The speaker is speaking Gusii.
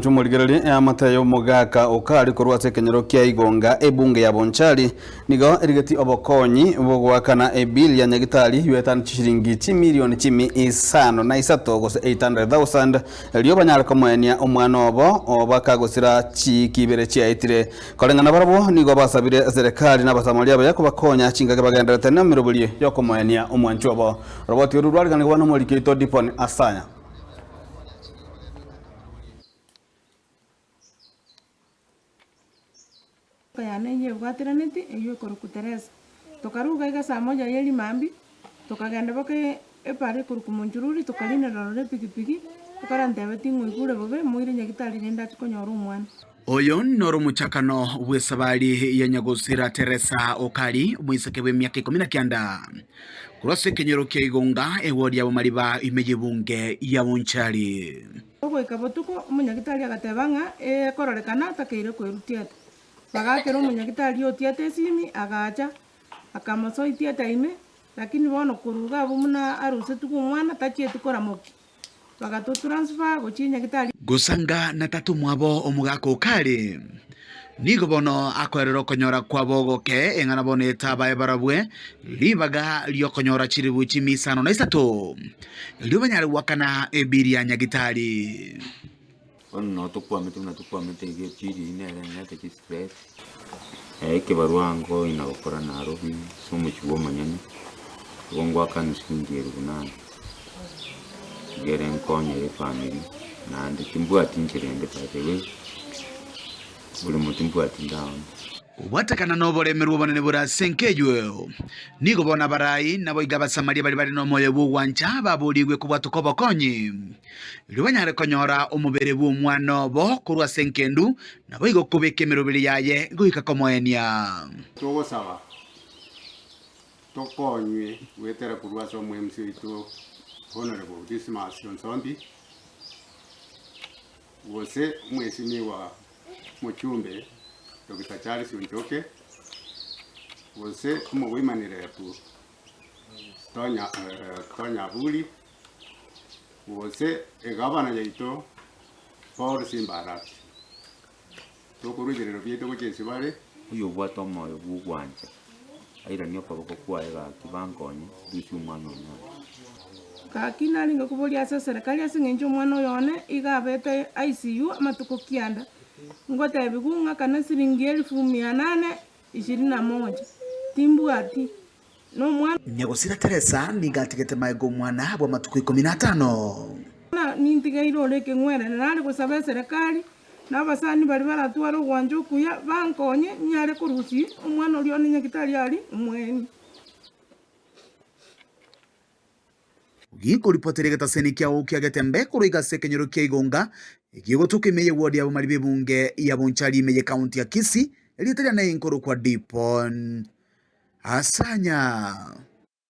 Omwancho omorigereria eamate y'omogaka okari korwa ase ekenyoro kia Igonga ebunge ya Bonchari nigo erigeti obokonyi bw'ogoakana ebill ya nyagitari yoetano chishiringi chimilioni chimi isano na isato gose 800,000 erio banyare komoenia omwana obo obakagosira chiiki ibere chiaetire. Koreng'ana barabwo nigo basabire eserekari na abasamaria abaya kobakonya chingaki bagenderete nemeroberi y'okomoenia omwancho obo. Roboti oru rwariganigwa nomoriki oito Dipon Asanya. Yane eyio ebwateranetie eyio ekorokwa Teresa. Tokaruga iga saa moja ye rimambia, tokagenda mpaka epara ekorokwa Monchururi, tokarinera ororo epikipiki, ekero antebetie ng'a oigure bobe, moire nyagitari rende achie konyora omwana. Oyo noro omochakano bw'esabari ya nyagosira Teresa Okari, omoiseke bw'emiaka ikomi na kianda, korwa ase ekenyoro kia Igonga, ewodi ya Bomariba ime y'ebunge ya Bonchari. Goika botuko omonyagitari agateba ng'a ekororekana takeire kwerutieta. Bagaakera omonyagitari otiete esimi, agacha, akamosoa etieta ime, lakini bono korwa iga abwo buna arusetigwe omwana tachieti koramokia. Bagatotransfer gochia nyagitari. Gosanga na tata omwabo omogaka okare, nigo bono akoerera okonyora kwabo ogoke, eng'ana bono etabae barabwe ribaga ri'okonyora chiribu chimisano na isato, erio banyare goakana ebiri ya nyagitari. Bono noo tokwamete buna tokwamete iga epili eyio nere eng'ete chistress, ekebarua nkoina gokora Nairobi ase omochie bwa omonyene, igo ngoakana siringi elfu nane, egere nkonyere efamiri, naende timbwati nchera ende by the way, oboremo timbwati ndaona. Kobwatekana noboremerwa obonene bore ase enka eyio, nigo bono abarai, naboigo Abasamaria baria bare nomoyo bw'ogwancha baboorigwe kobwatoka obokonyi, erio banyare konyora omobere bw'omwana obo korwa ase enkendu, naboigo kobeka emeroberi yaye goika komoenia. Togosaba tokonywe goetera korwa ase omoemsi oito Honourable Dismas Onsombi, gose omwesimigwa Mochumbe Doctor Charles Onchoke, gose omogoimanire-repu Tonya Tonya Aburi, gose egavana yaito Paul Simba Arati. Tokorwa ebirero biaito gochia inse bare. Oyobwate omoyo bw'ogwancha, airanie okoboko kwaye gaki bankonye, ndusie omwana one aria. Gaki narenge koboria ase eserekari ase eng'encho omwana oyo one iga abete ICU amatuko kianda, ngotebiwu ng'akane siringi elfu mia nane ishirini na moja, timbwati, na omwana. Nyagosira Teresa nigo atigete magega omwana bw'amatuko ikomi na atano. Nintigeire ore ekeng'werere, nare gosaba eserekari na abasani baria baratware ogwancha okuya bankonye nyare korusia omwana oria one nyagitari aria omweni. Gikoripotera egetaseni kiao kia Getembe korwa iga ase ekenyoro kia Igonga, egegotoka ime y'ewodi ya Bomari b'ebunge ya Bonchari ime y'ekaunti ya Kisii, erieta riane inkorokwa Dipon Asanya.